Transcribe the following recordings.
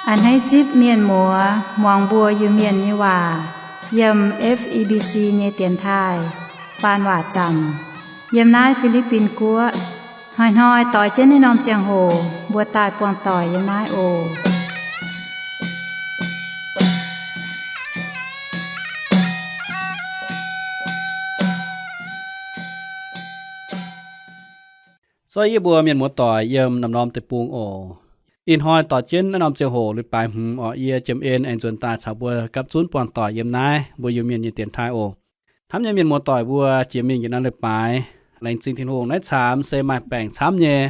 A'hneiv zipv mienh muoz muangx mbuo Iu-Mienh nyei waac yiem F E B C nyei dienx taaih faan waac zanc yiem naaiv Fi^li^bin Guoqv. Hnoi-hnoi doix jienv naaiv norm ziangh hoc mbuo daaih buangh doic yiem naaiv oc. So yie mbuo mienh muoz-doic yiem norm-norm deic-bung oc. Ih hnoi doix jienv naaiv norm ziangh hoc leiz-baaix hmz oc, yie Jiem En aengx nzuonx daaih caux mbuo gapv zunv buangh doic yiem naaiv mbuo Iu-Mienh nyei dienx taaih oc. Hnamv nyei mienh muoz-doic mbuo, jiex mingh yietc norm leiz-baaix, laengz zingh Tin-Hungh. Naaiv caamx se maaih baengc camv nyei.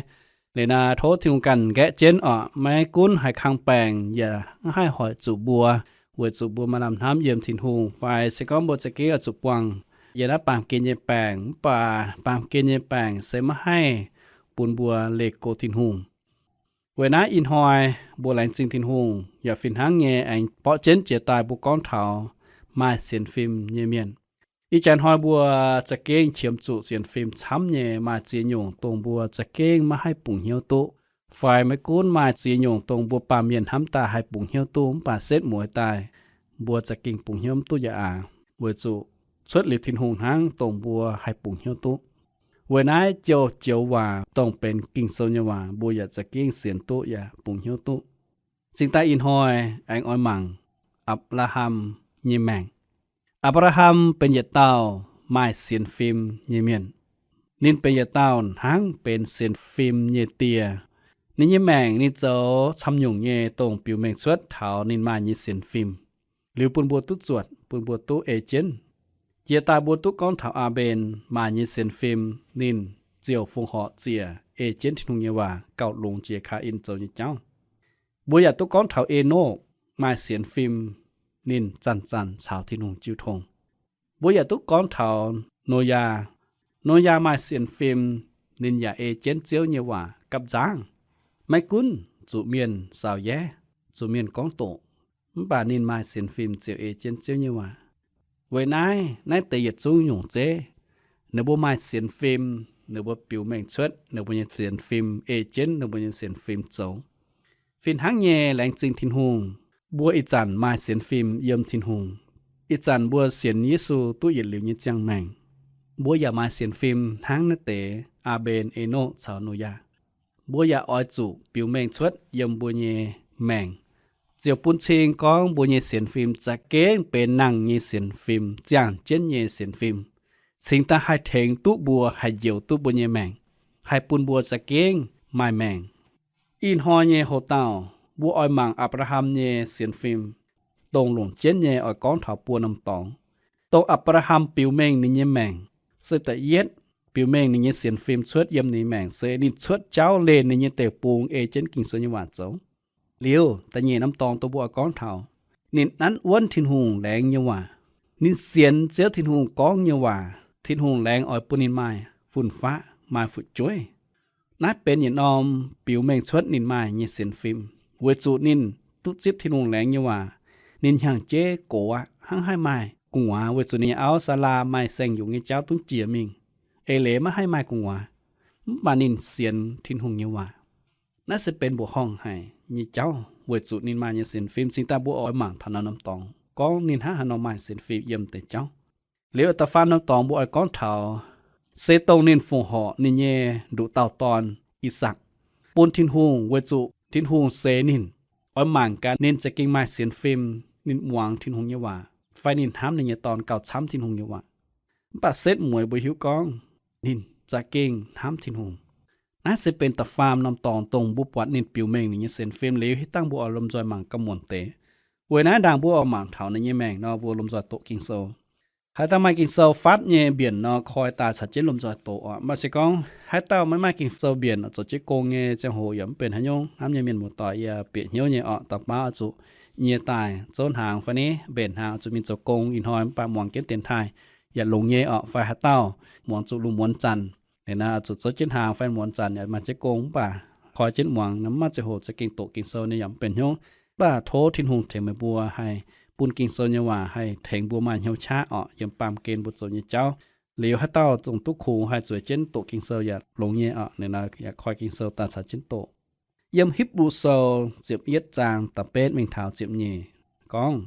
Liuz naaiv tov Tin-Hungh ganh nqaeqv jienv oc. Maiv gunv haaix kang baengc yaac maiv haih hoic zuqc mbuo, weic zuqc mbuo maaih lamh hnamv yiem Tin-Hungh. Fai se gorngv mbuo za'gengh oix zuqc buangh yiem naaiv baamh gen nyei baengc, mv baac baamh gen nyei baengc se maiv haih bun mbuo leih go Tin-Hungh. Weic naaiv ih hnoi mbuo laengz zingh Tin-Hungh yaac fih hnangv nyei aengx borqv jienv jiex daaih mbuo gorngv taux maaih sienx fim nyei mienh. Ih jaax hnoi mbuo za'gengh qiemx zuqc sienx fim camv nyei, maaih ziex nyungc dongh mbuo za'gengh maiv haih bungx hnyouv duqv. Fai maiv gunv maaih ziex nyungc dongh mbuo baamh mienh hnamv daaih haih bungx hnyouv duqv, mv baac setv mueiz daaih mbuo za'gengh bungx hnyouv mv duqv yaac aac, weic zuqc cuotv liuz Tin-Hungh hnangv dongh mbuo haih bungx hnyouv duqv. Weic naaiv joux joux waac dongh benx Ging-Sou nyei waac mbuo yaac za'gengh sienx duqv yaac bungx hnyouv duqv. Cingx daaih ih hnoi aengx oix mangc Apc^laa^ham nyei maengc. Apc^laa^ham benx yietc dauh maaih sienx fim nyei mienh. Ninh benx yietc dauh hnangv benx sienx fim nyei die. Ninh nyei maengc ninh zoux camv nyungc nyei dongh biux mengh cuotv taux ninh maaih nyei sienx fim, liuz bun mbuo duqv zuotc, bun mbuo duqv ei jienv. Jiex daaih mbuo duqv gorngv taux Aa^mben maaih nyei sienx fim, ninh ziouc fongc horc ziec ei jienv Tin-Hungh nyei waac gauh longx jiex Kaa^in zoux nyei jauv. Mbuo yaac duqv gorngv taux Enokv maaih sienx fim, ninh zanc-zanc caux Tin-Hungh jiu tong. Mbuo yaac duqv gorngv taux Noyaa. Noyaa maaih sienx fim, ninh yaac ei jienv Ziouv nyei waac gapv nzangv. Maiv gunv zuqc mienh saaux yaac zuqc mienh gorngv doqc, mv baac ninh maaih sienx fim ziouc ei jienv Ziouv nyei waac. Weic naaiv, naaiv deix yietc zungv nyungc zeiv, ninh mbuo maaih sienx fim, ninh mbuo biux mengh cuotv ninh mbuo nyei sienx fim, ei jienv ninh mbuo nyei sienx fim zoux. Fih hnangv nyei laengz zingh Tin-Hungh, mbuo ih zanc maaih sienx fim yiem Tin-Hungh. Ih zanc mbuo sienx Yesu duqv yietc liuz nyei ziangh maengc, mbuo yaac maaih sienx fim hnangv naaiv deix Aa^mben, Enokv caux Noyaa. Mbuo yaac oix zuqc biux mengh cuotv yiem mbuo nyei maengc, ziouc bun cing gorngv mbuo nyei sienx fim za'gengh benx nangh nyei sienx fim, ziangh jienv nyei sienx fim, cingx daaih haih tengx duqv mbuo, haih njoux duqv mbuo nyei maengc, haih bun mbuo za'gengh maaih maengc. Ih hnoi nyei hoc-dauh mbuo oix mangc Apc^laa^ham nyei sienx fim, dongh longc jienv nyei oix gorngv taux buo norm dorngx. Dongh Apc^laa^ham biux mengh ninh nyei maengc, se da'yietv biux mengh ninh nyei sienx fim cuotv yiem ninh maengc se ninh cuotv jauv leih ninh nyei deic-bung ei jienv Ging-Sou nyei waac zoux. Liuz da'nyeic norm dorngx dongh mbuo oix gorngv taux ninh nanv wuonv Tin-Hungh laengz nyei waac. Ninh sienx Ziouv Tin-Hungh gorngv nyei waac, Tin-Hungh laengz oix bun ninh maaih fun-faqv, maaih fu'jueiv. Naaiv benx yietc norm biux mengh cuotv ninh maaih nyei sienx fim, weic zuqc ninh duqv zipv Tin-Hungh laengz nyei waac. Ninh hnyangx-jeiv gox aqv, hnangv haih maaih gu'nguaaz, weic zuqc ninh nyei auv Saalaa maaih saeng-yungz nyei jauv dungv jiex mingh, eix leiz maiv haih maaih gu'nguaaz. Mv baac ninh sienx Tin-Hungh nyei waac. Naaiv se benx mbuoqc horngh haic nyei jauv weic zuqc ninh maaih nyei sienx fim. Cingx daaih mbuo oix mangc taux norm-norm dorngx gorngv ninh hnangv haaix nor maaih sienx fim yiem deix jauv. Liuz da'faam norm dorngx mbuo oix gorngv taux se dongh ninh fongc horc ninh nyei nduqc dauh dorn, I^sakc, bun Tin-Hungh weic zuqc Tin-Hungh seix ninh. Oix mangc gaax ninh za'gengh maaih sienx fim, ninh muangx Tin-Hungh nyei waac fai ninh hnamv ninh nyei dorn gauh camv Tin-Hungh nyei waac. Mv baac setv mueiz mbuo hiuv gorngv ninh za'gengh hnamv Tin-Hungh. Naaiv se benx da'faam norm dorngx dongh mbuo buatc ninh biux mengh ninh nyei sienx fim. Liuz haaix dangh mbuo oix lomh nzoih mangc gauh muonc deix. Weic naaiv ndaangc mbuo oix mangc taux ninh nyei maengc nor, mbuo lomh nzoih doqc Ging-Sou. Haaix dauh maaih Ging-Sou fatv nyei mbienc nor, koi daaih caux jienv lomh nzoih doqc oc. Mv baac se gorngv haaix dauh maiv maaih Ging-Sou mbienc, zoux jienv gong nyei ziangh hoc yaac mv benx haaix nyungc. Hnamv nyei mienh muoz-doic, yie bieqc hnyouv nyei oc, dauh baav oix zuqc nyie daaih zouv hnaangx fai ni mbenc hnaangx oix zuqc mingh zoux gong ih hnoi, mv baac muangx jienv dienx taaih yaac longx nyei oc. Fai haaix dauh muangx zuqc lungh muonz zanc, liuz naaiv oix zuqc zouv jienv hnaangx fai muonz zanc yaac maaih jienv gong, mv baac koi jienv muangx, mv maaih ziangh hoc za'gengh doqc Ging-Sou nyei yaac mv benx hnyouv. Mv baac tov Tin-Hungh tengx meih mbuo haih bun Ging-Sou nyei waac haih tengx mbuo maaih hnyouv qaqv oc, yiem baamh gen mbuo zoux nyei jauv. Liuz haaix dauh zungv duqv kungx haih zueiz jienv doqc Ging-Sou yaac longx nyei oc. Liuz naaiv yaac koi Ging-Sou daaih caux jienv doqc. Yiem Hipv^lu Sou ziepc yietv zaang da'betv mingh taux ziepc nyeic gorngv,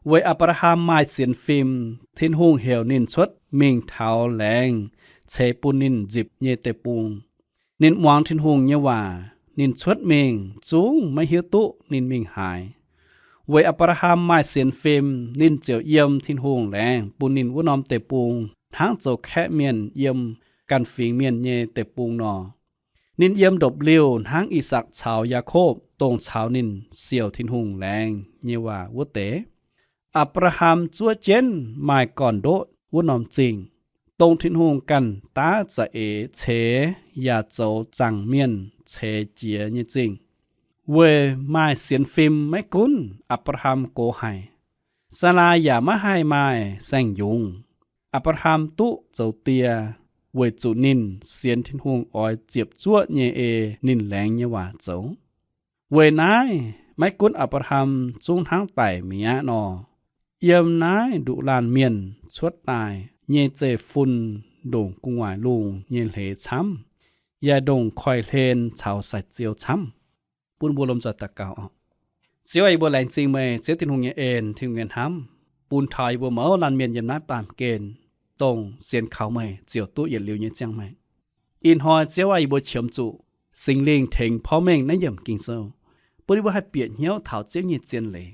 weic Apc^laa^ham maaih sienx fim, Tin-Hungh heuc ninh cuotv mingh taux laengz ceix bun ninh nzipc nyei deic-bung. Ninh muangx Tin-Hungh nyei waac, ninh cuotv mingh zungv maiv hiuv duqv ninh mingh haaix. Weic Apc^laa^ham maaih sienx fim, ninh ziouc yiem Tin-Hungh laengz bun ninh wuov norm deic-bung hnangv zoux kaeqv mienh yiem ganh fingx mienh nyei deic-bung nor. Ninh yiem ndopv-liuh hnangv I^sakc caux Yaakopv, dongh caux ninh siouc Tin-Hungh laengz nyei waac wuov deix. Apc^laa^ham zuov jienv maaih gorn-ndoqv wuov norm zingh, dongh Tin-Hungh ganh daav za'eix ceix yaac zoux zaangc mienh ceix jiez nyei zingh. Weic maaih sienx fim, maiv gunv Apc^laa^ham gox haic, Saalaa yaac maiv haih maaih saeng-yungz. Apc^laa^ham duqv zoux die weic zuqc ninh sienx Tin-Hungh oix ziepc zuoqv nyei ei ninh laengz nyei waac zoux. Weic naaiv maiv gunv Apc^laa^ham zungv hnangv daic mi'aqv nor, yiem naaiv nduqc laanh mienh cuotv daaih nyei zeiv-fun ndongc gu'nguaaic lungh nyei hleix camv, yaac ndongc koiv-hlen caux sai-ziou camv. Bun mbuo lomh nzoih daux gaux oc. Ziouv aah, yie mbuo laengz zingh meih Ziouv Tin-Hungh nyei en, Tin-Hungh nyei hnamv, bun taux yie mbuo mouz laanh mienh yiem naaiv baamh gen dongh sienx kaux meih ziouc duqv yietc liuz nyei ziangh maengc. Ih hnoi Ziouv aah, yie mbuo qiemx zuqc Singx Lingh tengx porv mengh naaiv yiemc Ging-Sou, bun yie mbuo haih bieqc hnyouv taux Ziouv nyei zien leiz,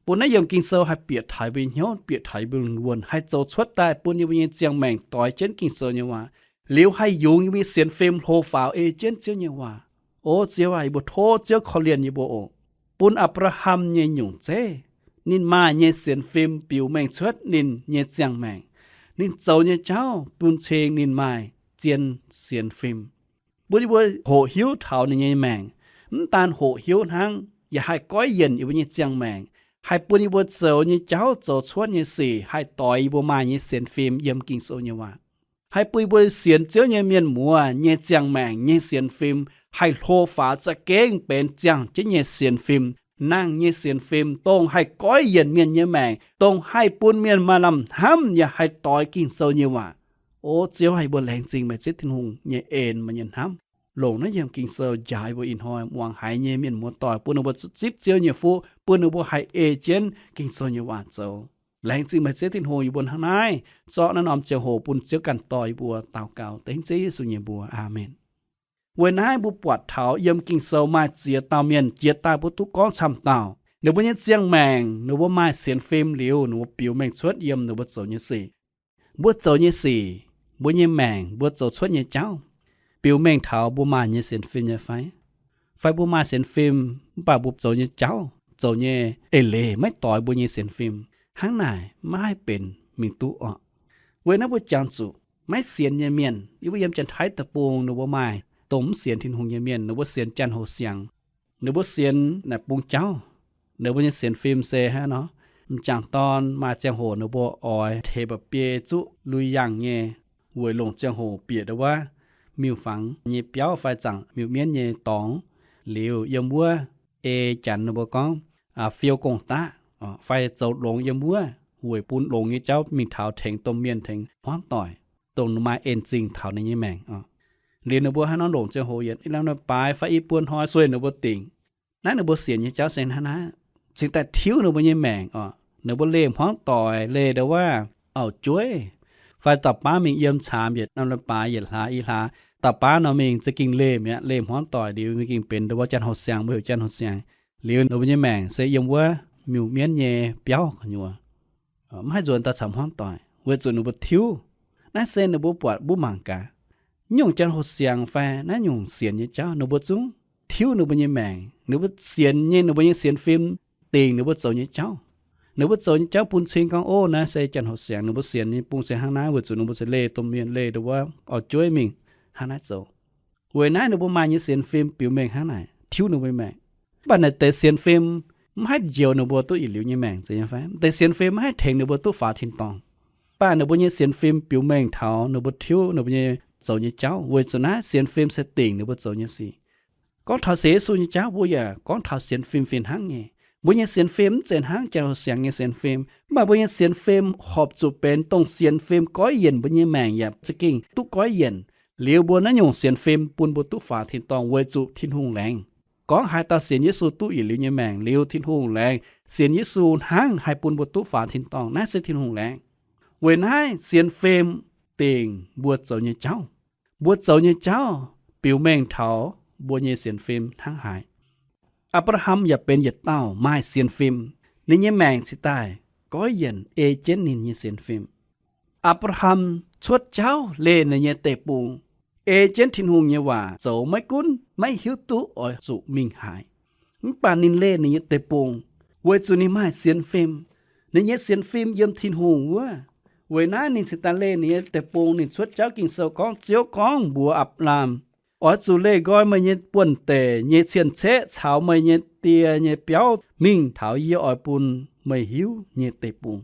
bun naaiv yiemc Ging-Sou haih bieqc taux yie mbuo nyei hnyouv, bieqc taux yie mbuo lingh wuonh, haih zoux cuotv daaih bun yie mbuo nyei ziangh maengc doix jienv Ging-Sou nyei waac, liuz haih yungz yie mbuo nyei sienx fim hlo faaux ei jienv Ziouv nyei waac. O Ziouv aah, yie mbuo tov Ziouv korv-lienh yie mbuo oc. Bun Apc^laa^ham nyei nyungc zeiv, ninh maaih nyei sienx fim biux mengh cuotv ninh nyei ziangh maengc. Ninh zoux nyei jauv bun cing ninh maaih zien sienx fim. Bun yie mbuo hoqc hiuv taux ninh nyei maengc, mv daan hoqc hiuv hnangv, yaac haih goiv yienc yie mbuo nyei ziangh maengc, haih bun yie mbuo zoux nyei jauv, zoux cuotv nyei sic haih doix yie mbuo maaih nyei sienx fim yiem Ging-Sou nyei waac. Haih bun yie mbuo sienx Ziouv nyei mienh muoz nyei ziangh maengc nyei sienx fim haih hlo faaux za'gengh benx ziangh jienv nyei sienx fim, nangh nyei sienx fim, dongh haih goiv yienc mienh nyei maengc, dongh haih bun mienh maaih lamh hnamv yaac haih doix Ging-Sou nyei waac. O Ziouv aah, yie mbuo laengz zingh meih Ziouv Tin-Hungh nyei en, meih nyei hnamv, longc naaiv yiemc Ging-Sou njaaux yie mbuo ih hnoi muangx haiz nyei mienh muoz-doic, bun ninh mbuo zipv Ziouv nyei fuqv, bun ninh mbuo haih ei jienv Ging-Sou nyei waac zoux. Laengz zingh meih Ziouv Tin-Hungh, yie mbuo hnangv naaiv zorqv naaiv norm ziangh hoc bun Ziouv ganh dorh yie mbuo daux gaux dengv Ziouv Yesu nyei mbuox. Aamen. Weic naaiv mbuo buatc taux yiem Ging-Sou maaih ziex dauh mienh, jiex daaih mbuo duqv gorngv camv dauh. Ninh mbuo nyei ziangh maengc, ninh mbuo maaih sienx fim liuz, ninh mbuo biux mengh cuotv yiem ninh mbuo zoux nyei sic. Mbuo zoux nyei sic, mbuo nyei maengc, mbuo zoux cuotv nyei jauv, biux mengh taux mbuo maaih nyei sienx fim nyei fai? Fai mbuo maaih sienx fim, mv baac mbuo zoux nyei jauv, zoux nyei eix leiz maiv doix mbuo nyei sienx fim? Hnangv naaic maiv haih benx mingh duqv orqc. Weic naaiv mbuo jangx zuqc maiv sienx nyei mienh, yie mbuo yiem Janx-Taiv Deic-Bung ninh mbuo maaih dongh mv sienx Tin-Hungh nyei mienh, ninh mbuo sienx janx-hoc siangx, ninh mbuo sienx naaic bung jauv, ninh mbuo nyei sienx fim se hnangv nor, m'jangc dorn maaih ziangh hoc ninh mbuo oix teix mba'biei zuqv lui yangh nyei, weic longc ziangh hoc bieqc ndau wuov miuc-fangx nyei biauv fai zaangc miuc-mienv nyei dorngx. Liuz yiem wuov ei janx ninh mbuo gorngv fiou gong-daqv fai zoux longx yiem wuov, weic bun longx nyei jauv mingh taux tengx domh mienh tengx hmuangv doic, dongh maaih en zingh taux ninh nyei maengc oc. Liuz ninh mbuo hnangv nor longc ziangh hoc yietc i lamh leiz-baaix fai i buo hnoi sueih ninh mbuo dingc. Naaiv ninh mbuo sienx nyei jauv se hnangv naaiv, cingx daaih tiuv ninh mbuo nyei maengc oc. Ninh mbuo leih hmuangv doic, leih ndau wuov auv-jueiv, fai dauh baav mingh yiem caamx yietc lamh leiz-baaix yietc hlaax i hlaax, dauh baav nor mingh za'gengh leih mi'aqv, leih hmuangv doic liuz mingh gengh benx ndau wuov janx-hoc siangx, mbuo heuc janx-hoc siangx. Liuz ninh mbuo nyei maengc se yiem wuov miuc-mienv nyei biauv gu'nyuoz, mv haih nzuonx daaih caux hmuangv doic weic zuqc ninh mbuo tiuv. Naaiv se ninh mbuo buatc mbuo mangc gaax, naaiv nyungc janx-hoc siangx fai naaiv nyungc sienx nyei jauv ninh mbuo zungv tiuv ninh mbuo nyei maengc. Ninh mbuo sienx nyei, ninh mbuo nyei sienx fim dingc ninh mbuo zoux nyei jauv. Ninh mbuo zoux nyei jauv bun cing gorngv, ov, naaiv se janx-hoc siangx, ninh mbuo sienx nyei bung se hnangv naaiv, weic zuqc ninh mbuo se leih domh mienh, leih ndau wuov auv-jueiv mingh hnangv naaiv zoux. Weic naaiv ninh mbuo maaih nyei sienx fim biux mengh hnangv naaic tiuv ninh mbuo nyei maengc. Mv baac naaic deix sienx fim mv haih njoux ninh mbuo duqv yietc liuz nyei maengc, zeiz nyei fai? Deix sienx fim mv haih tengx ninh mbuo duqv faaux tin-dorngh. Mv baac ninh mbuo nyei sienx fim biux mengh taux ninh mbuo tiuv ninh mbuo nyei zoux nyei jauv. Weic zuqc naaiv sienx fim se dingc ninh mbuo zoux nyei sic. Gorngv taux sienx Yesu nyei jauv mbuo yaac gorngv taux sienx fim fih hnangv nyei. Mbuo nyei sienx fim mv zeiz hnangv janx-hoc siangx nyei sienx fim. Mv baac mbuo nyei sienx fim horpc zuqc benx dongh sienx fim goiv yienc mbuo nyei maengc yaac za'gengh duqv goiv yienc. Liuz mbuo naaiv nyungc sienx fim bun mbuo duqv faaux tin-dorngh weic zuqc Tin-Hungh laengz. gorngv haaix dauh sienx Yesu duqv yietc liuz nyei maengc liuz, Tin-Hungh laengz sienx Yesu hnangv haih bun mbuo duqv faaux tin-dorngh. Naaiv se Tin-Hungh laengz. Weic naaiv sienx fim dingc mbuo zoux nyei jauv. Mbuo zoux nyei jauv biux mengh taux mbuo nyei sienx fim hnangv haaix. Apc^laa^ham yaac benx yietc dauh maaih sienx fim. Ninh nyei maengc cingx daaih goiv yienc ei jienv ninh nyei sienx fim. Apc^laa^ham cuotv jauv leih ninh nyei deic-bung, ei jienv Tin-Hungh nyei waac zoux, maiv gunv maiv hiuv duqv oix zuqc mingh haaix, mv baac ninh leih ninh nyei deic-bung weic zuqc ninh maaih sienx fim. Ninh nyei sienx fim yiem Tin-Hungh wuov. Weic naaiv ninh cingx daaih leih ninh nyei deic-bung. Ninh cuotv jauv Ging-Sou gorngv, Ziouv gorngv mbuox Apc^laa^ham, Oix zuqc leih nqoi meih nyei buonv-deic nyei cien-ceqv caux meih nyei die nyei biauv mingh taux yie oix bun meih hiuv nyei deic-bung.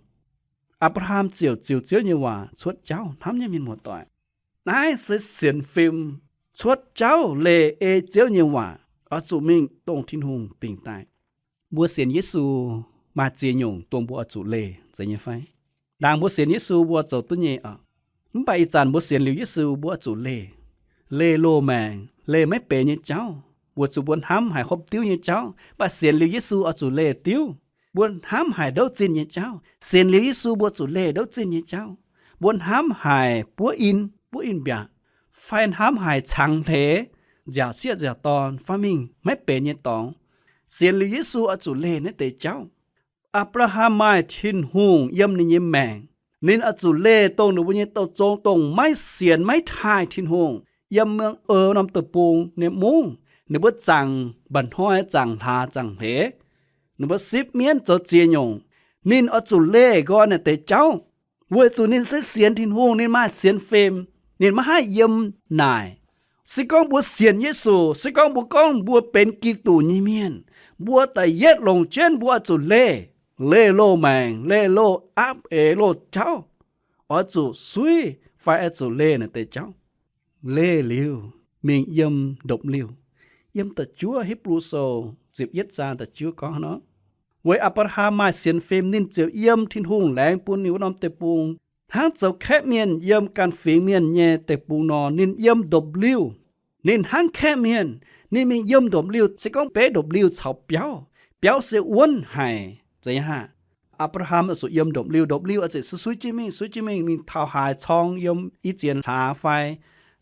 Apc^laa^ham ziouc ziux Ziouv nyei waac cuotv jauv. Hnamv nyei mienh muoz-doic, naaiv se sienx fim cuotv jauv leih ei Ziouv nyei waac, oix zuqc mingh dongh Tin-Hungh dingc daaih. Mbuo sienx Yesu maaih ziex nyungc dongh mbuo oix zuqc leih, zeiz nyei fai? Ndaangc mbuo sienx Yesu mbuo zoux duqv nyei oc. Mv baac ih zanc mbuo sienx liuz Yesu mbuo oix zuqc leih. Leih loz-maengc, leih maiv benx nyei jauv, weic zuqc mbuo hnamv haic hopv diuv nyei jauv. Mv baac sienx liuz Yesu oix zuqc leih diuv. Mbuo hnamv haic ndouv zinh nyei jauv. Sienx liuz Yesu mbuo zuqc leih ndouv zinh nyei jauv. Mbuo hnamv haic buov in, buov in-mbiatc, fai hnamv haic cangx hleix, nziaauc sieqv nziaauc dorn, fai mingh maiv benx nyei dorngx. Sienx liuz Yesu oix zuqc leih naaiv deix jauv. Apc^laa^ham maaih Tin-Hungh yiem ninh nyei maengc. Ninh oix zuqc leih dongh ninh mbuo nyei douz-zong, dongh maiv sienx maiv taaih Tin-Hungh, yiem muangx Ur norm deic-bung nyei mungv. Ninh mbuo zaangc mba'hnoi, zaangc hlaax, zaangc hleix. Ninh mbuo sipv mienv zoux ziex nyungc. Ninh oix zuqc leih nqoi naaiv deix jauv, weic zuqc ninh se sienx Tin-Hungh, ninh maaih sienx fim, ninh maiv haih yiem naaic. Se gorngv mbuo sienx Yesu, se gorngv mbuo gorngv mbuo benx Giduc nyei mienh, mbuo da'yietv longc jienv mbuo oix zuqc leih, leih loz-maengc, leih loz aapv eix loz jauv, oix zuqc suiv fai oix zuqc leih naaiv deix jauv. Leih liuz mingh yiem ndopv-liuh. Yiem da'juov Hipv^lu Sou ziepc yietv zaang da'juov gorngv nor, weic Apc^laa^ham maaih sienx fim, ninh ziouc yiem Tin-Hungh laengz bun ninh wuov norm deic-bung, hnangv zoux kaeqv mienh yiem ganh fingx mienh nyei deic-bung nor. Ninh yiem ndopv-liuh. Ninh hnangv kaeqv mienh, ninh mingh yiem ndopv-liuh. Se gorngv beiv ndopv-liuh caux biauv, biauv se wuonv haic, zeiz nyei aqv. Apc^laa^ham oix zuqc yiem ndopv-liuh. Ndopv-liuh oix zuqc suiv-suiv jienv mingh, suiv jienv mingh, mingh taux haaix corng, yiem i ziex hlaax fai,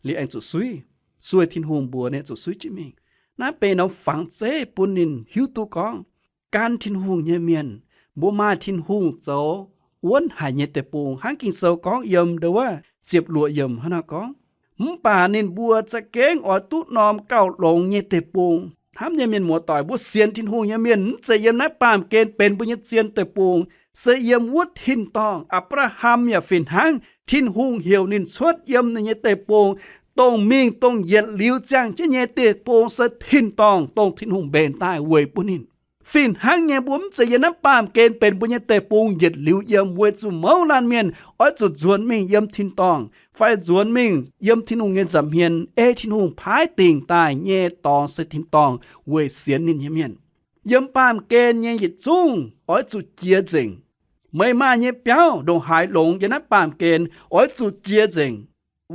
liuz aengx zuqc suiv. Sueih Tin-Hungh mbuox ninh zuqc suiv jienv mingh. Naaiv benx norm fangx zeiv bun ninh hiuv duqv gorngv, gan Tin-Hungh nyei mienh, mbuo maaih Tin-Hungh zoux wuonv haic nyei deic-bung, hnangv Ging-Sou gorngv yiem ndo wuov ziepc luoqc yiemc hnangv naaiv gorngv. Mv baac ninh mbuo za'gengh oix duqv norm gauh longx nyei deic-bung. Hnamv nyei mienh muoz-doic, mbuo sienx Tin-Hungh nyei mienh mv zeiz yiem naaiv baamh gen benx mbuo nyei zien deic-bung, se yiem wuov tin-dorngh. Apc^laa^ham yaac fih hnangv. Tin-Hungh heuc ninh cuotv yiem ninh nyei deic-bung, dongh mingh dongh yietc liuz ziangh jienv nyei deic-bung se tin-dorngh, dongh Tin-Hungh mbenc daaih weic bun ninh. Fih hnangv nyei, mbuo mv zeiz yiem naaiv baamh gen benx mbuo nyei deic-bung yietc liuz yiem, weic zuqc mouz laanh mienh oix zuqc nzuonx mingh yiem tin-dorngh fai nzuonx mingh yiem Tin-Hungh nyei nza'hmien, ei Tin-Hungh paaiv dingc daaih nyei dorngx se tin-dorngh weic sienx ninh nyei mienh. Yiem baamh gen nyei yietc zungv oix zuqc jiex nzengc. Meih maaih nyei biauv ndongc haaix longx yiem naaiv baamh gen, oix zuqc jiex nzengc.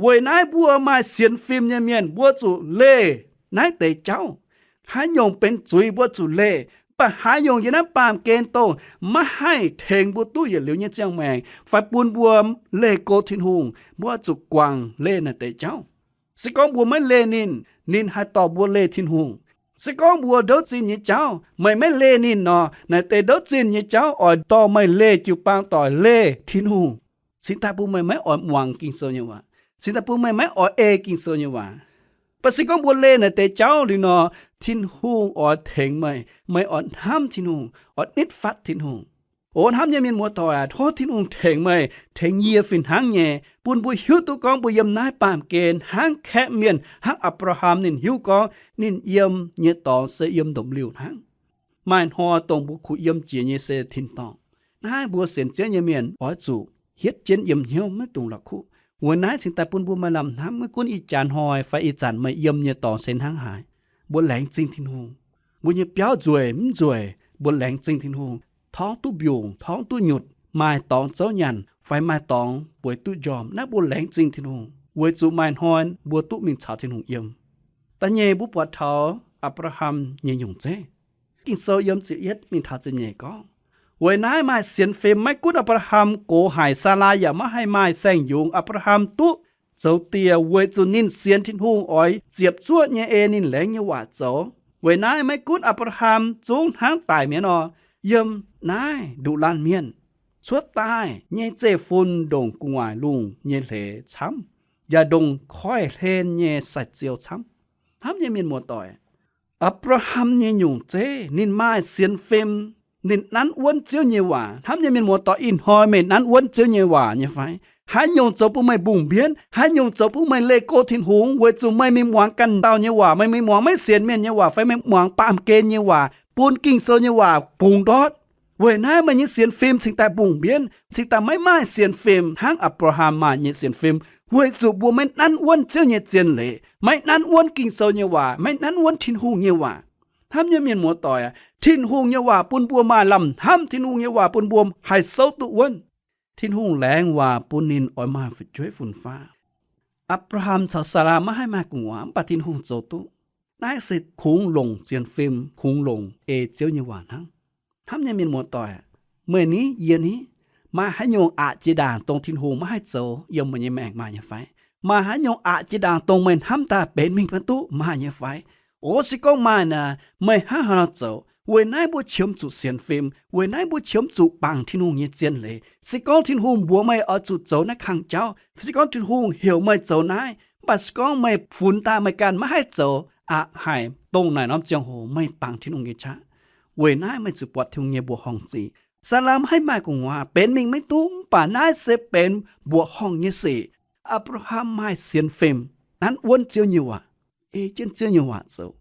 Weic naaiv mbuo maaih sienx fim nyei mienh mbuo zuqc leih naaiv deix jauv. Haaix nyungc benx zuiz mbuo zuqc leih, mv baac haaix nyungc yiem naaiv baamh gen dongh maiv haih tengx mbuo duqv yietc liuz nyei ziangh maengc fai bun mbuo leih go Tin-Hungh, mbuo oix zuqc guangc leih naaiv deix jauv. Se gorngv mbuo maiv leih ninh, ninh haih dorh mbuo leih Tin-Hungh. Se gorngv mbuo ndouv zinh nyei jauv meih maiv leih ninh nor, naaiv deix ndouv zinh nyei jauv oix dorh meih leih jiu-baang doic leih Tin-Hungh. Cingx daaih bun meih maiv oix muangx Ging-Sou nyei waac. Cingx daaih bun meih maiv oix ei Ging-Sou nyei waac. Mv baac se gorngv mbuo leih naaiv deix jauv liuz nor, Tin-Hungh oix tengx meih. Meih oix hnamv Tin-Hungh, oix nitv fatv Tin-Hungh. O hnamv nyei mienh muoz-doic aac, tov Tin-Hungh tengx meih, tengx yie fih hnangv nyei, bun mbuo hiuv duqv gorngv mbuo yiem naaiv baamh gen hnangv kaeqv mienh, hnangv Apc^laa^ham ninh hiuv gorngv ninh yiem nyei dorngx se yiem ndopv-liuh hnangv. Maaih hnoi dongh mbuo kuh yiem jiex nyei se tin-dorngh. Naaiv mbuo sienx Ziouv nyei mienh oix zuqc hietv jienv yiem hnyouv, maiv dungx la'kuqv. Weic naaiv cingx daaih bun mbuo maaih lamh hnamv, maiv gunv ih jaax hnoi fai ih zanc meih yiem nyei dorngx se hnangv haaix, mbuo laengz zingh Tin-Hungh. Mbuo nyei biauv nzueic mv nzueic, mbuo laengz zingh Tin-Hungh. Torngv duqv mbiungc, torngv duqv nyutc, maaih dorngx zouv nyanc fai maaih dorngx bueix duqv njormh, naaiv mbuo laengz zingh Tin-Hungh, weic zuqc maaih hnoi mbuo duqv mingh caux Tin-Hungh yiem. Da'nyeic, mbuo buatc taux Apc^laa^ham nyei nyungc zeiv. Ging-Sou yiem ziepc yietv mingh taux ziepc nyeic gorngv, weic naaiv maaih sienx fim. Maiv gunv Apc^laa^ham gox haic, Saalaa yaac maiv haih maaih saeng-yungz, Apc^laa^ham duqv zoux dieh weic zuqc ninh sienx Tin-Hungh oix ziepc zuoqv nyei ei ninh laengz nyei waac zoux. Weic naaiv maiv gunv Apc^laa^ham zungv hnangv daic mi'aqv nor, yiem naaiv nduqc laanh mienh cuotv daaih nyei zeiv-fun ndongc gu'nguaaic lungh nyei hleix camv, yaac ndongc koiv-hlen nyei sai-ziou camv. Hnamv nyei mienh muoz-doic, Apc^laa^ham nyei nyungc zeiv ninh maaih sienx fim, ninh nanv wuonv Ziouv nyei waac. Hnamv nyei mienh muoz-doic, ih hnoi meih nanv wuonv Ziouv nyei waac nyei fai? Haaix nyungc zoux bun meih mbungh mbienv? Haaix nyungc zoux bun meih leih go Tin-Hungh? Weic zuqc meih mingh muangx ganh dauh nyei waac, meih mingh muangx maiv sienx mienh nyei waac, fai meih muangx baamh gen nyei waac, bun Ging-Sou nyei waac bungx ndortv. Weic naaiv meih nyei sienx fim cingx daaih mbungh mbienv, cingx daaih maiv maaih sienx fim hnangv Apc^laa^ham maaih nyei sienx fim, weic zuqc mbuo maiv nanv wuonv Ziouv nyei zien leiz, maiv nanv wuonv Ging-Sou nyei waac, maiv nanv wuonv Tin-Hungh nyei waac. Hnamv nyei mienh muoz-doic aac, Tin-Hungh nyei waac bun mbuo maaih lamh hnamv. Tin-Hungh nyei waac bun mbuo haih souv duqv wuonv. Tin-Hungh laengz waac bun ninh oix maaih fu'jueiv fun-faqv. Apc^laa^ham caux Saalaa maiv haih maaih gu'nguaaz, mv baac Tin-Hungh zoux duqv. Naaiv se kungx longc sienx fim, kungx longc ei Ziouv nyei waac hnangv. Hnamv nyei mienh muoz-doic, meih ni, yie ni, maaih haaix nyungc aqc jiex ndaangc dongh Tin-Hungh maiv haih zoux yiem meih nyei maengc maaih nyei fai? Maaih haaix nyungc aqc jiex ndaangc dongh meih hnamv daaih benx mingh maiv duqv maaih nyei fai? O, se gorngv maaih naaic, meih hnangv haaix nor zoux? Weic naaiv mbuo qiemx zuqc sienx fim. Weic naaiv mbuo qiemx zuqc bangc Tin-Hungh nyei zien leiz. Se gorngv Tin-Hungh mbuox meih oix zuqc zoux naaiv kang jauv, se gorngv Tin-Hungh heuc meih zoux naaiv, mv baac se gorngv meih funx daaih meih ganh maiv haih zoux, aqc haic dongh naaic norm ziangh hoc meih bangc Tin-Hungh nyei qaqv. Weic naaiv meih zuqc buatc Tin-Hungh nyei mbuoqc horngh sic. Saalaa maiv haih maaih gu'nguaaz, benx mingh maiv duqv, mv baac naaiv se benx mbuoqc horngh nyei sic. Apc^laa^ham maaih sienx fim, nanv wuonv Ziouv nyei waac, ei jienv Ziouv nyei waac zoux.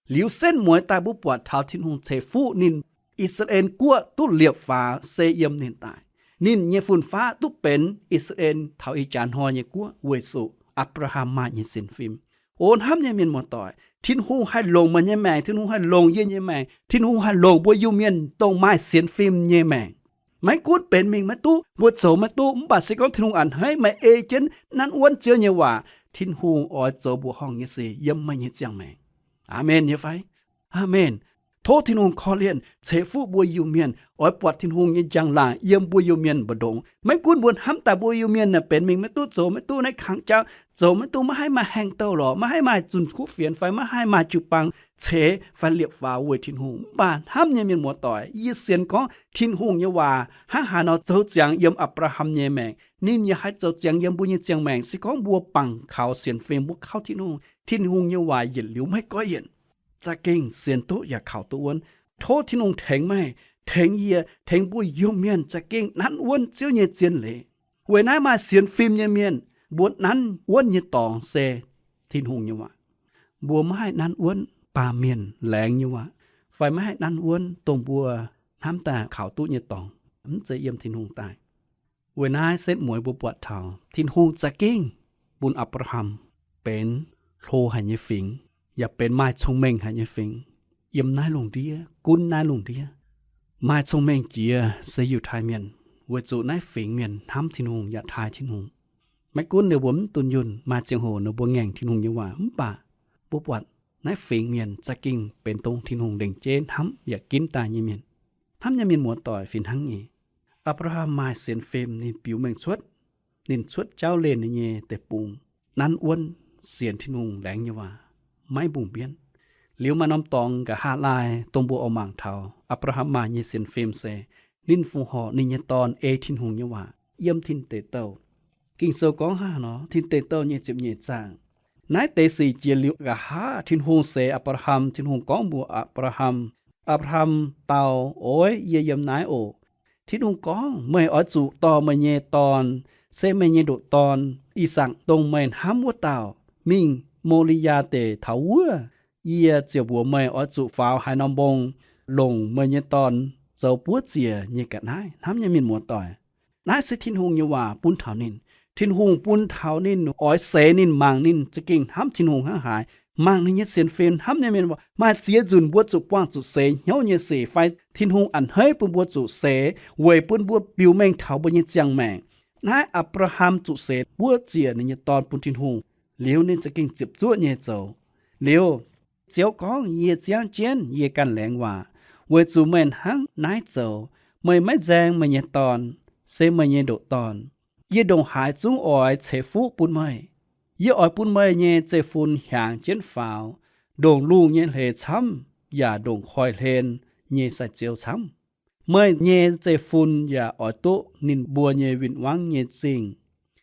Liuz setv mueiz daaih mbuo buatc taux Tin-Hungh ceix fuqv ninh, I^saa^laa^en Guoqv duqv liepc faaux se yiem ninh daaih. Ninh nyei fun-faqv duqv benx I^saa^laa^en taux ih jaax hnoi nyei guoqv weic zuqc Apc^laa^ham maaih nyei sienx fim. O hnamv nyei mienh muoz-doic, Tin-Hungh haih longc meih nyei maengc, Tin-Hungh haih longc yie nyei maengc, Tin-Hungh haih longc mbuo Iu-Mienh dongh maaih sienx fim nyei maengc. Maiv gunv benx mingh maiv duqv, mbuo zoux maiv duqv, mv baac se gorngv Tin-Hungh a'hneiv meih ei jienv nanv wuonv Ziouv nyei waac, Tin-Hungh oix zoux mbuoqc horngh nyei sic yiem meih nyei ziangh maengc. Aamen nyei fai? Aamen. Tov Tin-Hungh korv-lienh ceix fuqv mbuo Iu-Mienh oix buatc Tin-Hungh nyei njang-laangc yiem mbuo Iu-Mienh mbu'ndongx. Maiv gunv mbuo hnamv daaih mbuo Iu-Mienh naaic benx mingh maiv duqv, zoux maiv duqv naaiv kang jauv, zoux maiv duqv, maiv haih maaih haengh douh lorqc, maiv haih maaih zunh kuv fienx fai maiv haih maaih jiu-baang ceix fai liepc faaux weic Tin-Hungh. Mv baac hnamv nyei mienh muoz-doic, yie sienx gorngv Tin-Hungh nyei waac hnangv haaix nor zoux ziangx yiem Apc^laa^ham nyei maengc, ninh yaac haih zoux ziangx yiem mbuo nyei ziangh maengc. Se gorngv mbuo bangc kaux sienx fim, mbuo kauv Tin-Hungh, Tin-Hungh nyei waac yietc liuz maiv goiv yienc. Za'gengh sienx duqv yaac kaux duqv wuonv. Tov Tin-Hungh tengx meih, tengx yie, tengx mbuo Iu-Mienh za'gengh nanv wuonv Ziouv nyei zien leiz. Weic naaiv maaih sienx fim nyei mienh, mbuo nanv wuonv nyei dorngx se Tin-Hungh nyei waac. Mbuo maiv haih nanv wuonv baamh mienh laengz nyei waac, fai maiv haih nanv wuonv dongh mbuo hnamv daaih kaux duqv nyei dorngx, mv zeiz yiem Tin-Hungh daaih. Weic naaiv setv mueiz mbuo buatc taux Tin-Hungh za'gengh bun Apc^laa^ham benx hlo haic nyei fingx, yaac benx maaih cong-mengh haic nyei fingx yiem naaiv lungh ndiev, gunv naaiv lungh ndiev. Maaih cong-mengh jiex se Yiutai Mienh, weic zuqc naaiv fingx mienh hnamv Tin-Hungh yaac taaih Tin-Hungh. Maiv gunv ninh mbuo mv dunh yunh, maaih ziangh hoc ninh mbuo ngaengc Tin-Hungh nyei waac, mv baac mbuo buatc naaiv fingx mienh za'gengh benx dongh Tin-Hungh lengc jeiv hnamv yaac ginv daaih nyei mienh. Hnamv nyei mienh muoz-doic, fih hnangv nyei, Apc^laa^ham maaih sienx fim, ninh biux mengh cuotv, ninh cuotv jauv leih ninh nyei deic-bung, nanv wuonv sienx Tin-Hungh laengz nyei waac, maiv mbungh mbienv. Liuz maaih norm dorngx nqa'haav laai dongh mbuo oix mangc taux Apc^laa^ham maaih nyei sienx fim se, ninh fongc horc ninh nyei dorn ei Tin-Hungh nyei waac yiem Tin Deic Douh. Ging-Sou gorngv hnangv nor, Tin Deic Douh nyei ziepc nyeic zaang, naaiv deix sic jiex liuz nqa'haav Tin-Hungh seix Apc^laa^ham, Tin-Hungh gorngv mbuox Apc^laa^ham, Apc^laa^ham dau, Oix yie yiem naaiv oc. Tin-Hungh gorngv, Meih oix zuqc dorh meih nyei dorn, se meih nyei ndoqc dorn, I^sakc, dongh meih hnamv wuov dauh, mingh Mo^li^yaa Deic taux wuov. Yie ziouc mbuox meih oix zuqc faaux haaix norm mbong, longc meih nyei dorn zoux buov ziec nyei ga'naaiv. Hnamv nyei mienh muoz-doic, naaiv se Tin-Hungh nyei waac bun taux ninh. Tin-Hungh bun taux ninh oix seix ninh, mangc ninh za'gengh hnamv Tin-Hungh hnangv haaix, mangc ninh nyei sienx fim. Hnamv nyei mienh, maaih ziex nzunc mbuo zuqc buangh zuqc seix hnyouv nyei sic fai Tin-Hungh a'hneiv bun mbuo zuqc seix weic bun mbuo biux mengh taux mbuo nyei ziangh maengc. Naaiv Apc^laa^ham zuqc seix buov ziec ninh nyei dorn bun Tin-Hungh, liuz ninh za'gengh ziepc zuoqv nyei zoux. Liuz Ziouv gorngv, Yie ziangv jienv yie ganh laengz waac, weic zuqc meih hnangv naaiv zoux. Meih maiv nzaeng meih nyei Dorn, se meih nyei ndoqc Dorn. Yie ndongc haaix zungv oix ceix fuqv bun meih. Yie oix bun meih nyei zeiv-fun hiaangx jienv faaux, ndongc lungh nyei hleix camv, yaac ndongc koiv-hlen nyei sai-ziou camv. Meih nyei zeiv-fun yaac oix duqv ninh mbuo nyei win-wangv nyei zingh,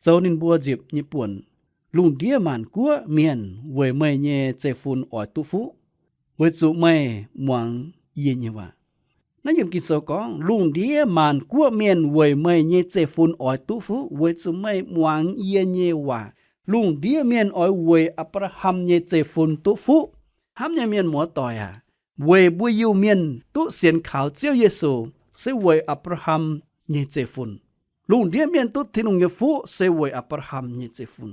zoux ninh mbuo nzipc nyei buonc. Lungh ndiev maanc guoqv mienh weic meih nyei zeiv-fun oix duqv fuqv, weic zuqc meih muangx yie nyei waac. Naaiv yiem Ging-Sou gorngv, Lungh ndiev maanc guoqv mienh weic meih nyei zeiv-fun oix duqv fuqv, weic zuqc meih muangx yie nyei waac. Lungh ndiev mienh oix weic Apc^laa^ham nyei zeiv-fun duqv fuqv. Hnamv nyei mienh muoz-doic aac, weic mbuo Iu-Mienh duqv sienx kaux Ziouv Yesu, se weic Apc^laa^ham nyei zeiv-fun. Lungh ndiev mienh duqv Tin-Hungh nyei fuqv se weic Apc^laa^ham nyei zeiv-fun.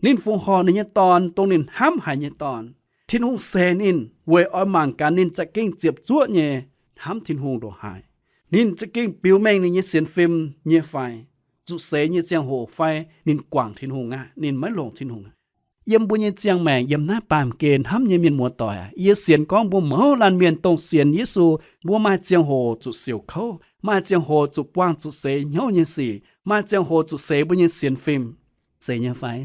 Ninh fongc horc ninh nyei Dorn, dongh ninh hnamv haic nyei Dorn. Tin-Hungh seix ninh weic oix mangc gaax ninh za'gengh ziepc zuoqv nyei hnamv Tin-Hungh ndongc haaix. Ninh za'gengh biux mengh ninh nyei sienx fim nyei fai, zuqc seix nyei ziangh hoc fai ninh guangc Tin-Hungh aqv, ninh maiv longc Tin-Hungh aqv. Yiem mbuo nyei ziangh maengc yiem naaiv baamh gen, hnamv nyei mienh muoz-doic aac, yie sienx gorngv mbuo mouz laanh mienh dongh sienx Yesu, mbuo maaih ziangh hoc zuqc siouc kouv, maaih ziangh hoc zuqc buangh zuqc seix hnyouv nyei sic, maaih ziangh hoc zuqc seix mbuo nyei sienx fim. Zeiz nyei fai?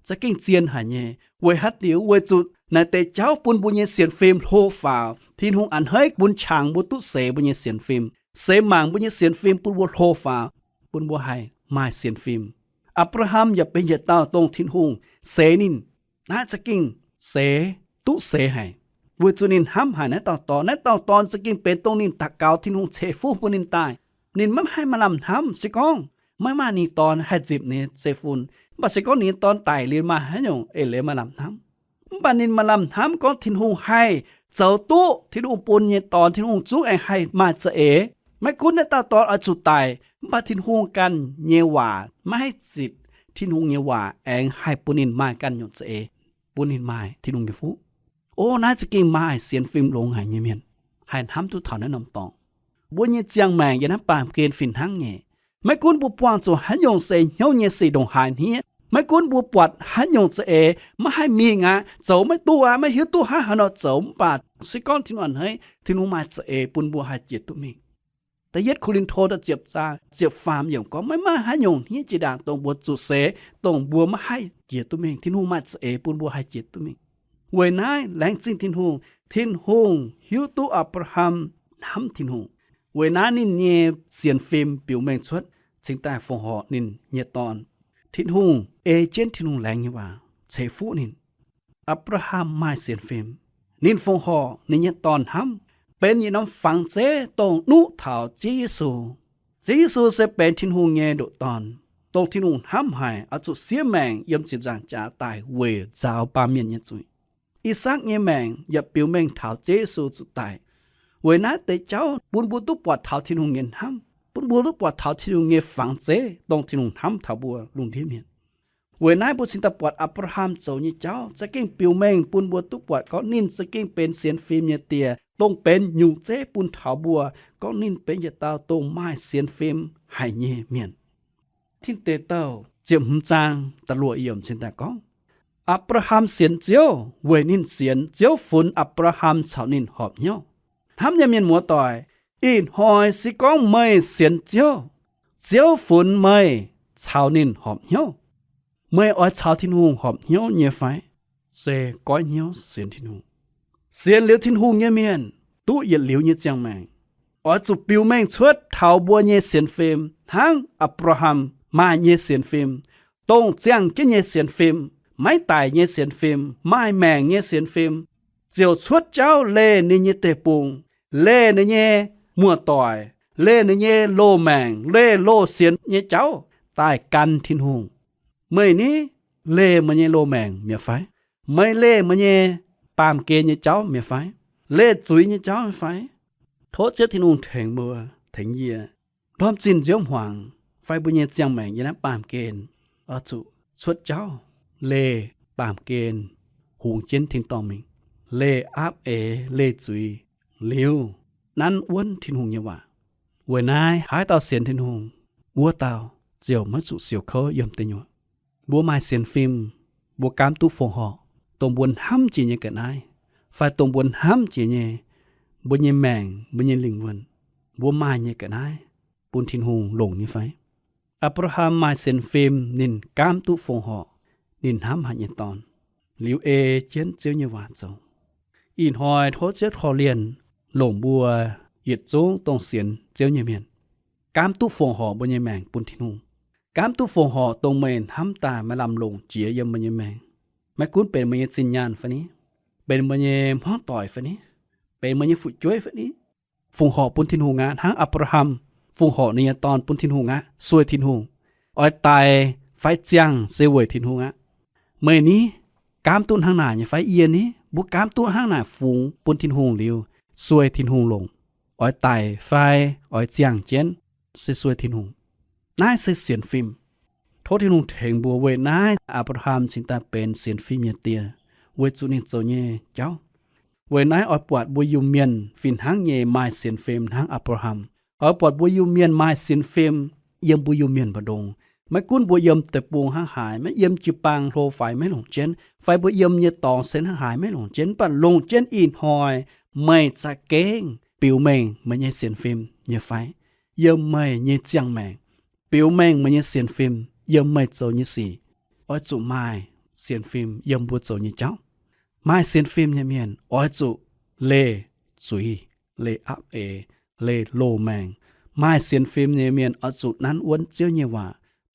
Za'gengh zien haic nyei. Weic haaix diuc? Weic zuqc naaic deix jauv bun mbuo nyei sienx fim hlo faaux. Tin-Hungh a'hneiv bun qangx mbuo duqv seix mbuo nyei sienx fim, seix mangc mbuo nyei sienx fim bun mbuo hlo faaux, bun mbuo haih maaih sienx fim. Apc^laa^ham yaac benx yietc dauh dongh Tin-Hungh seix ninh. Naaiv za'gengh seix, duqv seix haic, weic zuqc ninh hnamv haic naaiv dauh dorn. Naaiv dauh dorn za'gengh benx dongh ninh daux gaux Tin-Hungh ceix fuqv bun ninh daaih. Ninh maiv haih maaih lamh hnamv. Se gorngv maiv maaih ninh dorn haih nzipc ninh nyei zeiv-fun, mv baac se gorngv ninh nyei dorn daic liuz maaih haaix nyungc eix leiz maaih lamh hnamv? Mv baac ninh maaih lamh hnamv gorngv Tin-Hungh haih zoux duqv Tin-Hungh bun nyei dorn, Tin-Hungh zungv aengx haih maaih za'eix. Maiv gunv naaiv dauh dorn oix zuqc daic, mv baac Tin-Hungh ganh nyei waac maiv haih zitc Tin-Hungh nyei waac aengx haih bun ninh maaih ganh nyungc za'eix, bun ninh maaih Tin-Hungh nyei fuqv. O, naaiv za'gengh maaih sienx fim longx haic nyei mienh haih hnamv duqv taux naaiv norm dorngx. Mbuo nyei ziangh maengc yiem naaiv baamh gen fih hnangv nyei. Maiv gunv mbuo buangh zuqc haaix nyungc seix hnyouv nyei sic ndongc haaix hniev, maiv gunv mbuo buatc haaix nyungc za'eix maiv haih mingh aqv, zoux maiv duqv aqv, maiv hiuv duqv hnangv haaix nor zoux, mv baac se gorngv Tin-Hungh a'hneiv, Tin-Hungh maaih za'eix bun mbuo haih jiex duqv mingh. Da'yietv Ko^lin^to da'ziepc zaang ziepc faam yiemc gorngv, maiv maaih haaix nyungc hniev jiex ndaangc dongh mbuo zuqc seix, dongh mbuo maiv haih jiex duqv mingh. Tin-Hungh maaih za'eix bun mbuo haih jiex duqv mingh. Weic naaiv laengz zingh Tin-Hungh, Tin-Hungh hiuv duqv Apc^laa^ham hnamv Tin-Hungh. Weic naaiv ninh nyei sienx fim biux mengh cuotv cingx daaih fongc horc ninh nyei dorn. Tin-Hungh ei jienv Tin-Hungh laengz nyei waac ceix fuqv ninh. Apc^laa^ham maaih sienx fim. Ninh fongc horc ninh nyei dorn hnamv, benx yietc norm fangx zeiv dongh nuqv taux Ziouv Yesu. Ziouv Yesu se benx Tin-Hungh nyei ndoqc Dorn, dongh Tin-Hungh hnamv haic, oix zuqc siev maengc yiem ziepc nzaangc jaax daic weic nzaaux baamh mienh nyei zuiz. I^sakc nyei maengc yaac biux mengh taux Ziouv Yesu zuqc daic. Weic naaiv deix jauv bun mbuo duqv buatc taux Tin-Hungh nyei hnamv, bun mbuo duqv buatc taux Tin-Hungh nyei fangx zeiv, dongh Tin-Hungh hnamv taux mbuo lungh ndiev mienh. Weic naaiv mbuo cingx daaih buatc Apc^laa^ham zoux nyei jauv za'gengh biux mengh bun mbuo duqv buatc gorngv ninh za'gengh benx sienx fim nyei die, dongh benx nyungc zeiv bun taux mbuo, gorngv ninh benx yietc dauh dongh maaih sienx fim haic nyei mienh. Tin Deic Douh ziepc hmz zaang da'luoqc yiemc cingx daaih gorngv, Apc^laa^ham sienx Ziouv weic ninh sienx, Ziouv funx Apc^laa^ham caux ninh horpc hnyouv. Hnamv nyei mienh muoz-doic, ih hnoi se gorngv meih sienx Ziouv, Ziouv funx meih caux ninh horpc hnyouv. Meih oix caux Tin-Hungh horpc hnyouv nyei fai? Se goiv hnyouv sienx Tin-Hungh. Sienx liuz Tin-Hungh nyei mienh duqv yietc liuz nyei ziangh maengc. Oix zuqc biux mengh cuotv taux mbuo nyei sienx fim hnangv Apc^laa^ham maaih nyei sienx fim, dongh ziangh jienv nyei sienx fim, maiv daic nyei sienx fim, maaih maengc nyei sienx fim, ziouc cuotv jauv leih ninh nyei deic-bung, leih ninh nyei muoz-doic, leih ninh nyei loz-maengc, leih loz-sienx nyei jauv daaih gan Tin-Hungh. Meih ni, leih meih nyei loz-maengc mi'aqv fai? Meih leih meih nyei baamh gen nyei jauv mi'aqv fai? Leih zuiz nyei jauv mi'aqv fai? Tov Ziouv Tin-Hungh tengx mbuo, tengx yie, ndorm zinh nziouv hmuangx fai mbuo nyei ziangh maengc yiem naaiv baamh gen, oix zuqc cuotv jauv leih baamh gen, hungx jienv tin-dorngh mingh, leih aapv eix, leih zuiz, liuz nanv wuonv Tin-Hungh nyei waac. Weic naaiv haaix dauh sienx Tin-Hungh, wuov dauh ziouc maiv zuqc siouc kouv yiem deic nyuoqc. Mbuo maaih sienx fim, mbuo gaamv duqv fongc horc, dongh mbuo hnamv jiex nyei ga'naaiv. fai dongh mbuo hnamv jiex nyei, mbuo nyei maengc, mbuo nyei lingh wuonh, mbuo maaih nyei ga'naaiv bun Tin-Hungh longc nyei fai? Apc^laa^ham maaih sienx fim, ninh gaamv duqv fongc horc ninh hnamv haic nyei dorn, liuz ei jienv Ziouv nyei waac zoux. Ih hnoi tov Ziouv korv-lienh longc mbuo yietc zungv dongh sienx Ziouv nyei mienh, gaamv duqv fongc horc mbuo nyei maengc bun Tin-Hungh. Gaamv duqv fongc horc dongh meih hnamv daaih maaih lamh longc jiex yiem meih nyei maengc. Maiv gunv benx meih nyei zinh nyaanh fai ni, benx meih nyei hmuangv doic fai ni, benx meih nyei fu'jueiv fai ni, fongc horc bun Tin-Hungh aqv. Hnangv Apc^laa^ham fongc horc ninh nyei dorn bun Tin-Hungh aqv, sueih Tin-Hungh, oix daic fai ziangh se weic Tin-Hungh aqv. Meih ni, gaamv duqv hnangv naaic nyei fai? Yie ni, mbuo gaamv duqv hnangv naaic fungx bun Tin-Hungh liuz, sueih Tin-Hungh longc, oix daic fai oix ziangh jienv se sueih Tin-Hungh. Naaiv se sienx fim. Tov Tin-Hungh tengx mbuo. Weic naaiv Apc^laa^ham cingx daaih benx sienx fim nyei die, weic zuqc ninh zoux nyei jauv. Weic naaiv oix buatc mbuo Iu-Mienh fih hnangv nyei maaih sienx fim hnangv Apc^laa^ham. Oix buatc mbuo Iu-Mienh maaih sienx fim yiem mbuo Iu-Mienh mbu'ndongx. Maiv gunv mbuo yiem deic-bung hnangv haaix, maiv yiem jiu-baang hlo faix maiv longc jienv, fai mbuo yiem nyei dorngx se hnangv haaix maiv longc jienv, mv baac longc jienv ih hnoi meih za'gengh biux mengh meih nyei sienx fim nyei fai? Yiem meih nyei ziangh maengc biux mengh meih nyei sienx fim yiem meih zoux nyei sic. Oix zuqc maaih sienx fim yiem mbuo zoux nyei jauv. Maaih sienx fim nyei mienh oix zuqc leih zuiz, leih apv eix, leih loz-maengc. Maaih sienx fim nyei mienh oix zuqc nanv wuonv Ziouv nyei waac,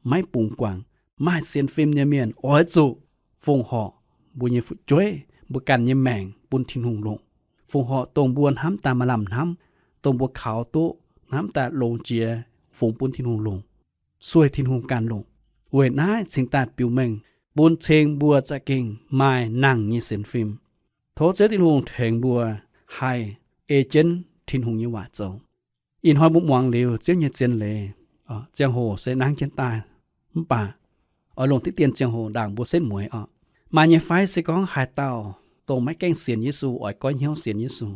maiv bungx guangc. Maaih sienx fim nyei mienh oix zuqc fongc horc mbuo nyei fu'jueiv, mbuo ganh nyei maengc bun Tin-Hungh longc. Fongc horc dongh mbuo hnamv daaih maaih lamh hnamv, dongh mbuo kaux duqv hnamv daaih longx jiex, fungx bun Tin-Hungh longc, sueih Tin-Hungh ganh longc. Weic naaiv cingx daaih biux mengh bun cing mbuo za'gengh maaih nangh nyei sienx fim. Tov Ziouv Tin-Hungh tengx mbuo haih ei jienv Tin-Hungh nyei waac zoux. Ih hnoi mbuo muangx liuz Ziouv nyei zien leiz, ziangh hoc se nangv jienv daaih, mv baac oix longc diqv dien ziangh hoc ndaangc mbuo setv mueiz oc. Maaih nyei fai se gorngv haaix dauh dongh maiv gaengh sienx Yesu oix goiv hnyouv sienx Yesu?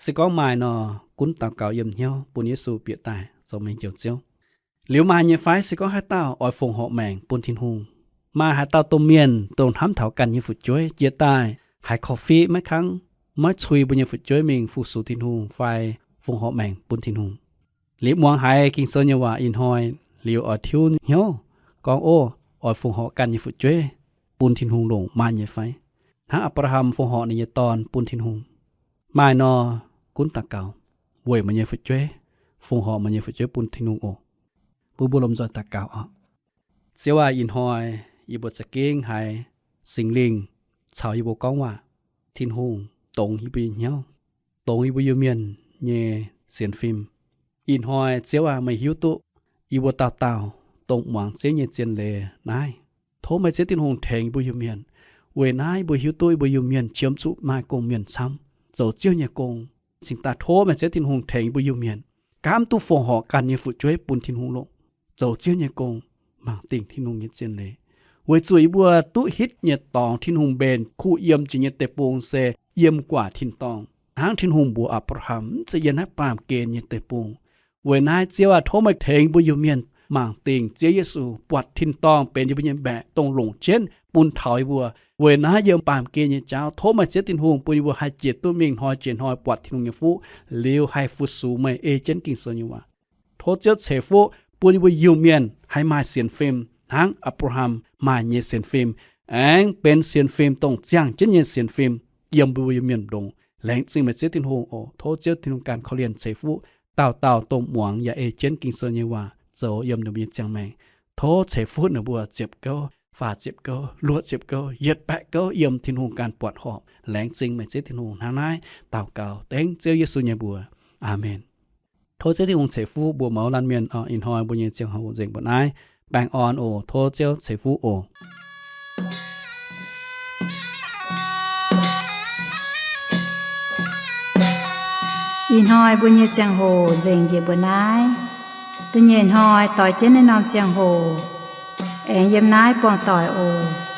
Se gorngv maaih nor, gunv daux gaux yiem hnyouv bun Yesu bieqc daaih zoux meih nyei Njoux Ziouv. Liuz maaih nyei fai se gorngv haaix dauh oix fongc horc maengc bun Tin-Hungh? Maaih haaix dauh domh mienh dongh hnamv taux ganh nyei fu'jueiv jiex daaih haiz korv-fiqv maiv kangv, maiv cui mbuo nyei fu'jueiv mingh fu-sux Tin-Hungh fai fongc horc maengc bun Tin-Hungh? Liuz muangx haiz Ging-Sou nyei waac ih hnoi, liuz oix tiuv hnyouv gorngv, Ov, oix fongc horc ganh nyei fu'jueiv bun Tin-Hungh longc, maaih nyei fai? Hnangv Apc^laa^ham fongc horc ninh nyei dorn bun Tin-Hungh. Maaih nor, gunv daux gaux weic meih nyei fu'jueiv, fongc horc meih nyei fu'jueiv bun Tin-Hungh oc. Bun mbuo lomh nzoih daux gaux oc. Ziouv aac, ih hnoi yie mbuo za'gengh haiz Singx Lingh caux yie mbuo gorngv waac. Tin-Hungh dongz yie mbuo nyei hnyouv, dongz yie mbuo Iu-Mienh nyei sienx fim. Ih hnoi Ziouv aac, meih hiuv duqv yie mbuo dauh dauh dongh muangx Ziouv nyei zien leiz naaiv. Tov meih Ziouv Tin-Hungh tengx yie mbuo Iu-Mienh. Weic naaiv yie mbuo hiuv duqv yie mbuo Iu-Mienh qiemx zuqc maaih gong-mienh camv zoux Ziouv nyei gong. Cingx daaih tov meih Ziouv Tin-Hungh tengx yie mbuo Iu-Mienh gaamv duqv fongc horc ganh nyei fu'jueiv bun Tin-Hungh longc, zoux Ziouv nyei gong, mangc dingc Tin-Hungh nyei zien leiz. Weic zuqc yie mbuo duqv hitv nyei dorngx Tin-Hungh mbenc kuh yiem jiex nyei deic-bung se yiem guaax tin-dorngh, hnangv Tin-Hungh mbuox Apc^laa^ham, mv zeiz yiem naaiv baamh gen nyei deic-bung. Weic naaiv Ziouv aac, tov meih tengx mbuo Iu-Mienh mangc dingc Ziouv Yesu buatc tin-dorngh benx yie mbuo nyei mbaeqc dongh longc jienv bun taux yie mbuo. Weic naaiv yiem baamh gen nyei jauv tov meih Ziouv Tin-Hungh bun yie mbuo haih jiex duqv mingh hnoi jiex hnoi buatc Tin-Hungh nyei fuqv liuz haih fu-sux meih ei jienv Ging-Sou nyei waac. Tov Ziouv ceix fuqv bun yie mbuo Iu-Mienh haih maaih sienx fim hnangv Apc^laa^ham maaih nyei sienx fim, aengx benx sienx fim dongh ziangh jienv nyei sienx fim yiem mbuo Iu-Mienh mbu'ndongx. Laengz zingh meih Ziouv Tin-Hungh oc. Tov Ziouv Tin-Hungh ganh korv-lienh ceix fuqv dauh dauh dongh muangx yaac ei jienv Ging-Sou nyei waac zoux yiem ninh mbuo nyei ziangh maengc. Tov ceix fuqv ninh mbuo ziepc gouv, faah ziepc gouv, luoqc ziepc gouv, yietc baeqc gouv yiem Tin-Hungh ganh buatc horpc. Laengz zingh meih Ziouv Tin-Hungh. Hnangv naaiv daux gaux dengv Ziouv Yesu nyei mbuox. Aamen. Tov Ziouv Tin-Hungh ceix fuqv mbuo mouz laanh mienh oc. Ih hnoi mbuo nyei ziangh hoc nzengc mbuo naaiv. Baengh orn oc. Tov Ziouv ceix fuqv oc. Ih hnoi mbuo nyei ziangh hoc nzengc njiec mbuo naaiv. Da'nyeic hnoi doix jienv naaiv norm ziangh hoc, aengx yiem naaiv buangh doic oc.